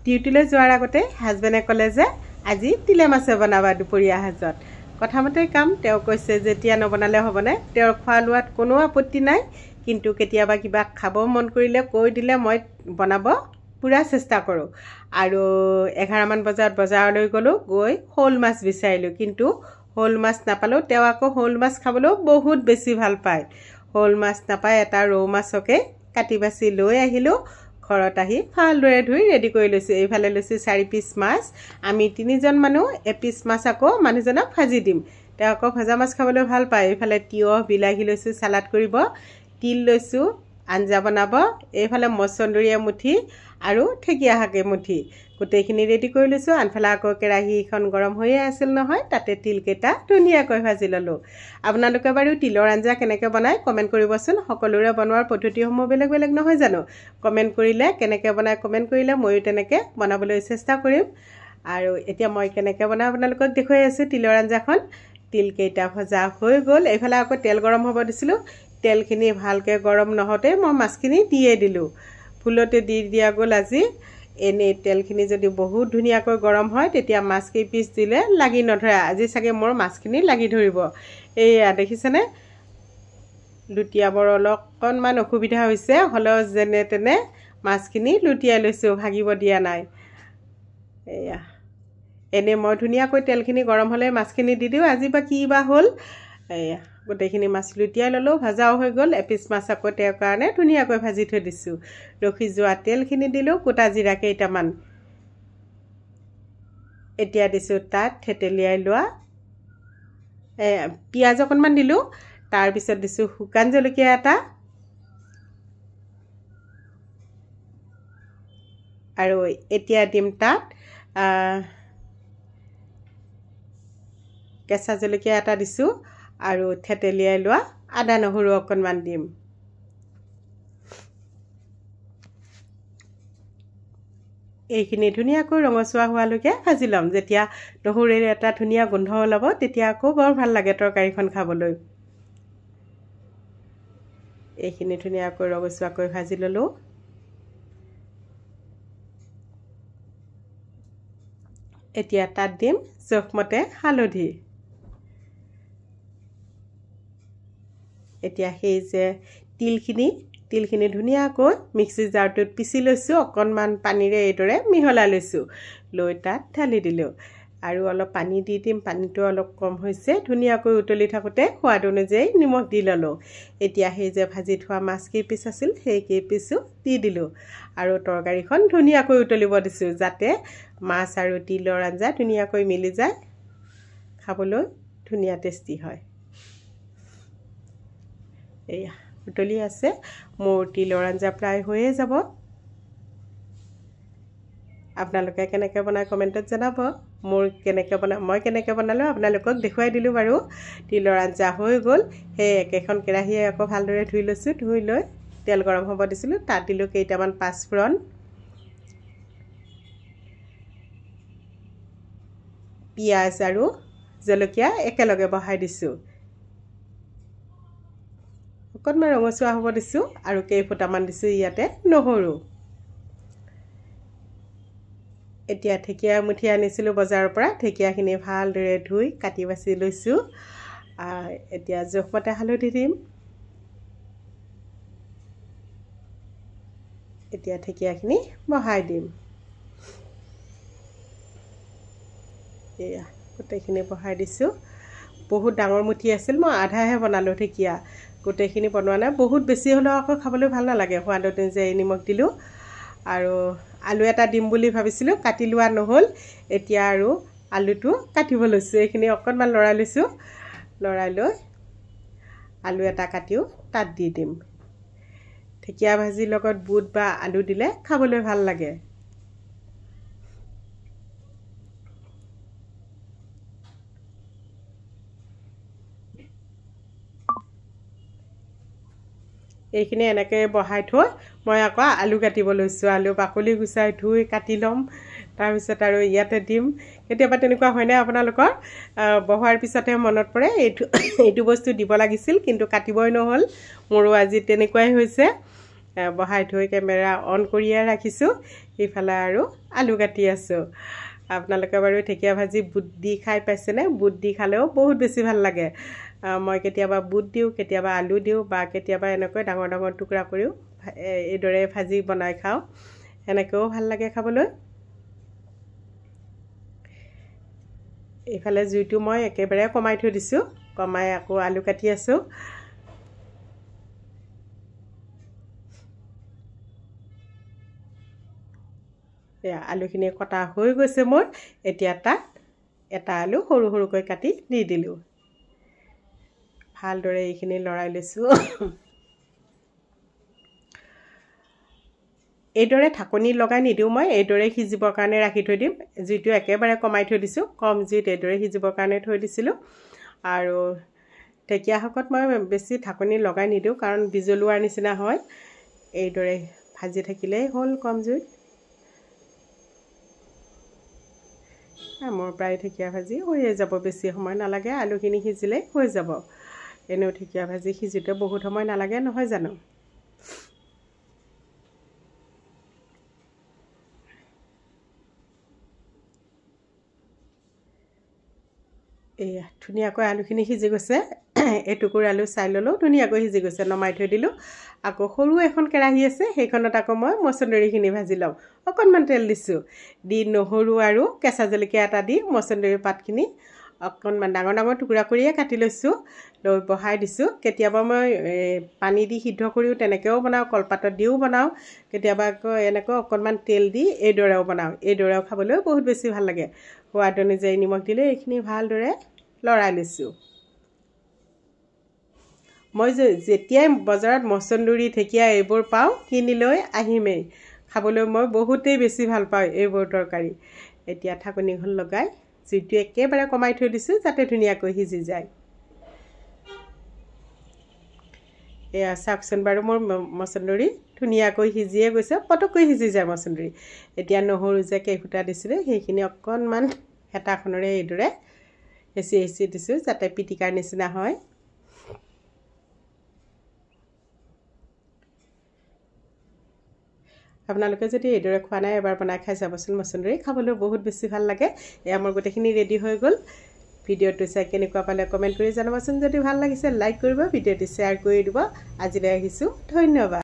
ডিউটিলৈ যোৱাৰ আগতে হাজবেণ্ডে ক'লে যে আজি তিলে মাছে বনাবা দুপৰীয়া সাজত। কথামতে কাম, তেওঁ কৈছে যেতিয়া নবনালে হ'বনে। তেওঁৰ খোৱা লোৱাত কোনো আপত্তি নাই, কিন্তু কেতিয়াবা কিবা খাব মন কৰিলে কৈ দিলে মই বনাব পূৰা চেষ্টা কৰোঁ। আৰু 11মান বজাত বজাৰলৈ গ'লোঁ, গৈ শ'ল মাছ বিচাৰিলোঁ, কিন্তু শ'ল মাছ নাপালোঁ। তেওঁ আকৌ শ'ল মাছ খাবলৈও বহুত বেছি ভাল পায়। শ'ল মাছ নাপাই এটা ৰৌ মাছকে কাটি বাছি লৈ আহিলোঁ। ঘৰত আহি ভালদৰে ধুই ৰেডি কৰি লৈছোঁ। এইফালে লৈছোঁ 4 পিচ মাছ, আমি 3জন মানুহ, এপিচ মাছ আকৌ মানুহজনক ভাজি দিম। তেওঁ আকৌ ভজা মাছ খাবলৈ ভাল পায়। এইফালে তিয়ঁহ বিলাহী লৈছোঁ চালাড কৰিব, তিল লৈছোঁ আঞ্জা বনাব, এইফালে মচন্দৰী এমুঠি আৰু ঢেকীয়া শাক এমুঠি, গোটেইখিনি ৰেডি কৰি লৈছোঁ। আনফালে আকৌ কেৰাহীখন গৰম হৈয়ে আছিল নহয়, তাতে তিলকেইটা ধুনীয়াকৈ ভাজি ল'লোঁ। আপোনালোকে বাৰু তিলৰ আঞ্জা কেনেকৈ বনায় কমেণ্ট কৰিবচোন। সকলোৰে বনোৱাৰ পদ্ধতিসমূহ বেলেগ বেলেগ নহয় জানো? কমেণ্ট কৰিলে কেনেকৈ বনায় কমেণ্ট কৰিলে ময়ো তেনেকৈ বনাবলৈ চেষ্টা কৰিম। আৰু এতিয়া মই কেনেকৈ বনাওঁ আপোনালোকক দেখুৱাই আছোঁ তিলৰ আঞ্জাখন। তিলকেইটা ভজা হৈ গ'ল। এইফালে আকৌ তেল গৰম হ'ব দিছিলোঁ। তেলখিনি ভালকৈ গৰম নহওঁতে মই মাছখিনি দিয়ে দিলোঁ, ভুলতে দি দিয়া গ'ল আজি। এনেই তেলখিনি যদি বহুত ধুনীয়াকৈ গৰম হয় তেতিয়া মাছ কেইপিচ দিলে লাগি নধৰে। আজি চাগে মোৰ মাছখিনি লাগি ধৰিব। এইয়া দেখিছেনে, লুটিয়াবৰ অকণমান অসুবিধা হৈছে, হ'লেও যেনে তেনে মাছখিনি লুটিয়াই লৈছোঁ, ভাগিব দিয়া নাই। এয়া এনেই মই ধুনীয়াকৈ তেলখিনি গৰম হ'লে মাছখিনি দি দিওঁ, আজি বা কি বা হ'ল। এয়া গোটেইখিনি মাছ লুটিয়াই ল'লোঁ, ভাজাও হৈ গ'ল। এপিচ মাছ আকৌ তেওঁৰ কাৰণে ধুনীয়াকৈ ভাজি থৈ দিছোঁ। ৰখি যোৱা তেলখিনি দিলোঁ, গোটা জিৰা কেইটামান এতিয়া দিছোঁ, তাত থেতেলিয়াই লোৱা পিঁয়াজ অকণমান দিলোঁ। তাৰপিছত দিছোঁ শুকান জলকীয়া এটা আৰু এতিয়া দিম তাত কেঁচা জলকীয়া এটা দিছোঁ আৰু থেতেলিয়াই লোৱা আদা নহৰু অকণমান দিম। এইখিনি ধুনীয়াকৈ ৰঙচুৱা হোৱালৈকে ভাজি ল'ম। যেতিয়া নহৰুৰে এটা ধুনীয়া গোন্ধ ওলাব তেতিয়া আকৌ বৰ ভাল লাগে তৰকাৰীখন খাবলৈ। এইখিনি ধুনীয়াকৈ ৰঙচুৱাকৈ ভাজি ল'লোঁ। এতিয়া তাত দিম জোখমতে হালধি। এতিয়া সেই যে তিলখিনি ধুনীয়াকৈ মিক্সি জাৰটোত পিচি লৈছোঁ, অকণমান পানীৰে এইদৰে মিহলাই লৈছোঁ, লৈ তাত ঢালি দিলোঁ আৰু অলপ পানী দি দিম। পানীটো অলপ কম হৈছে। ধুনীয়াকৈ উতলি থাকোঁতে সোৱাদ অনুযায়ী নিমখ দি ল'লোঁ। এতিয়া সেই যে ভাজি থোৱা মাছ কেইপিচ আছিল সেই কেইপিচো দি দিলোঁ আৰু তৰকাৰীখন ধুনীয়াকৈ উতলিব দিছোঁ, যাতে মাছ আৰু তিলৰ আঞ্জা ধুনীয়াকৈ মিলি যায়, খাবলৈ ধুনীয়া টেষ্টি হয়। এয়া উতলি আছে, মোৰ তিলৰ আঞ্জা প্ৰায় হৈয়ে যাব। আপোনালোকে কেনেকৈ বনায় কমেণ্টত জনাব। মোৰ কেনেকৈ বনা মই কেনেকৈ বনালোঁ আপোনালোকক দেখুৱাই দিলোঁ বাৰু। তিলৰ আঞ্জা হৈ গ'ল। সেই একেখন কেৰাহীয়ে আকৌ ভালদৰে ধুই লৈছোঁ, ধুই লৈ তেল গৰম হ'ব দিছিলোঁ। তাত দিলোঁ কেইটামান পাঁচফোৰণ, পিঁয়াজ আৰু জলকীয়া একেলগে বহাই দিছোঁ। অকণমান ৰঙচুৱা হ'ব দিছোঁ আৰু কেইফুটামান দিছোঁ ইয়াতে নহৰু। এতিয়া ঢেকীয়া মুঠি আনিছিলোঁ বজাৰৰ পৰা, ঢেকীয়াখিনি ভালদৰে ধুই কাটি বাছি লৈছোঁ। এতিয়া জোখমতে হালধি দিম। এতিয়া ঢেকীয়াখিনি বহাই দিম। এয়া গোটেইখিনি বহাই দিছোঁ। বহুত ডাঙৰ মুঠি আছিল, মই আধাহে বনালোঁ ঢেকীয়া, গোটেইখিনি বনোৱা নাই। বহুত বেছি হ'লেও আকৌ খাবলৈ ভাল নালাগে। সোৱাদ অনুযায়ী নিমখ দিলোঁ আৰু আলু এটা দিম বুলি ভাবিছিলোঁ, কাটি লোৱা নহ'ল। এতিয়া আৰু আলুটো কাটিব লৈছোঁ। এইখিনি অকণমান লৰাই লৈছোঁ, লৰাই লৈ আলু এটা কাটিও তাত দি দিম। ঢেকীয়া ভাজিৰ লগত বুট বা আলু দিলে খাবলৈ ভাল লাগে। এইখিনি এনেকৈ বহাই থৈ মই আকৌ আলু কাটিব লৈছোঁ। আলু বাকলি গুচাই ধুই কাটি ল'ম, তাৰপিছত আৰু ইয়াতে দিম। কেতিয়াবা তেনেকুৱা হয়নে আপোনালোকৰ? বহোৱাৰ পিছতহে মনত পৰে এইটো এইটো বস্তু দিব লাগিছিল, কিন্তু কাটিবই নহ'ল। মোৰো আজি তেনেকুৱাই হৈছে। বহাই থৈ কেমেৰা অন কৰিয়ে ৰাখিছোঁ। ইফালে আৰু আলু কাটি আছোঁ। আপোনালোকে বাৰু ঢেকীয়া ভাজি বুট দি খাই পাইছেনে? বুট দি খালেও বহুত বেছি ভাল লাগে। মই কেতিয়াবা বুট দিওঁ, কেতিয়াবা আলু দিওঁ, বা কেতিয়াবা এনেকৈ ডাঙৰ ডাঙৰ টুকুৰা কৰিও এইদৰে ভাজি বনাই খাওঁ, সেনেকৈও ভাল লাগে খাবলৈ। এইফালে জুইটো মই একেবাৰে কমাই থৈ দিছোঁ, কমাই আকৌ আলু কাটি আছোঁ। এয়া আলুখিনি কটা হৈ গৈছে মোৰ। এতিয়া তাত এটা আলু সৰু সৰুকৈ কাটি দি দিলোঁ। ভালদৰে এইখিনি লৰাই লৈছোঁ। এইদৰে ঢাকনি লগাই নিদিওঁ মই, এইদৰে সিজিবৰ কাৰণে ৰাখি থৈ দিম। জুইটো একেবাৰে কমাই থৈ দিছোঁ, কম জুইত এইদৰে সিজিবৰ কাৰণে থৈ দিছিলোঁ। আৰু ঢেকীয়া শাকত মই বেছি ঢাকনি লগাই নিদিওঁ, কাৰণ বিজলুৱাৰ নিচিনা হয়। এইদৰে ভাজি থাকিলেই হ'ল কম জুইত। মোৰ প্ৰায় ঢেকীয়া ভাজি হৈয়ে যাব, বেছি সময় নালাগে। আলুখিনি সিজিলেই হৈ যাব। এনেও ঢেকীয়া ভাজি সিজোতে বহুত সময় নালাগে নহয় জানো? এয়া ধুনীয়াকৈ আলুখিনি সিজি গৈছে। এটুকুৰ আলু চাই ল'লোঁ, ধুনীয়াকৈ সিজি গৈছে, নমাই থৈ দিলোঁ। আকৌ সৰু এখন কেৰাহী আছে, সেইখনত আকৌ মই মচন্দৰীখিনি ভাজি লওঁ। অকণমান তেল দিছোঁ, দি নহৰু আৰু কেঁচা জলকীয়া এটা দি মচন্দৰী পাতখিনি অকণমান ডাঙৰ ডাঙৰ টুকুৰা কৰিয়ে কাটি লৈছোঁ, লৈ বহাই দিছোঁ। কেতিয়াবা মই পানী দি সিদ্ধ কৰিও তেনেকৈও বনাওঁ, কলপাতত দিও বনাওঁ, কেতিয়াবা আকৌ এনেকৈ অকণমান তেল দি এইদৰেও বনাওঁ। এইদৰেও খাবলৈ বহুত বেছি ভাল লাগে। সোৱাদ অনুযায়ী নিমখ দিলে এইখিনি ভালদৰে লৰাই লৈছোঁ। মই যেতিয়াই বজাৰত মচন্দৰী, ঢেকীয়া এইবোৰ পাওঁ কিনি লৈ আহিমেই, খাবলৈ মই বহুতেই বেছি ভাল পাওঁ এইবোৰ তৰকাৰী। এতিয়া ঢাকনিখন লগাই জুইটো একেবাৰে কমাই থৈ দিছোঁ, যাতে ধুনীয়াকৈ সিজি যায়। এয়া চাওকচোন বাৰু, মোৰ মচন্দৰী ধুনীয়াকৈ সিজিয়ে গৈছে, পটককৈ সিজি যায় মচন্দৰী। এতিয়া নহৰু যে কেইফুটা দিছিলোঁ সেইখিনি অকণমান হেতাখনেৰে এইদৰে হেঁচি হেঁচি দিছোঁ, যাতে পিটিকাৰ নিচিনা হয়। আপোনালোকে যদি এইদৰে খোৱা নাই এবাৰ বনাই খাই চাবচোন, মচন্দৰী খাবলৈ বহুত বেছি ভাল লাগে। এয়া মোৰ গোটেইখিনি ৰেডি হৈ গ'ল। ভিডিঅ'টো চাই কেনেকুৱা পালে কমেণ্ট কৰি জনাবচোন। যদি ভাল লাগিছে লাইক কৰিব, ভিডিঅ'টো শ্বেয়াৰ কৰি দিব। আজিলৈ আহিছোঁ, ধন্যবাদ।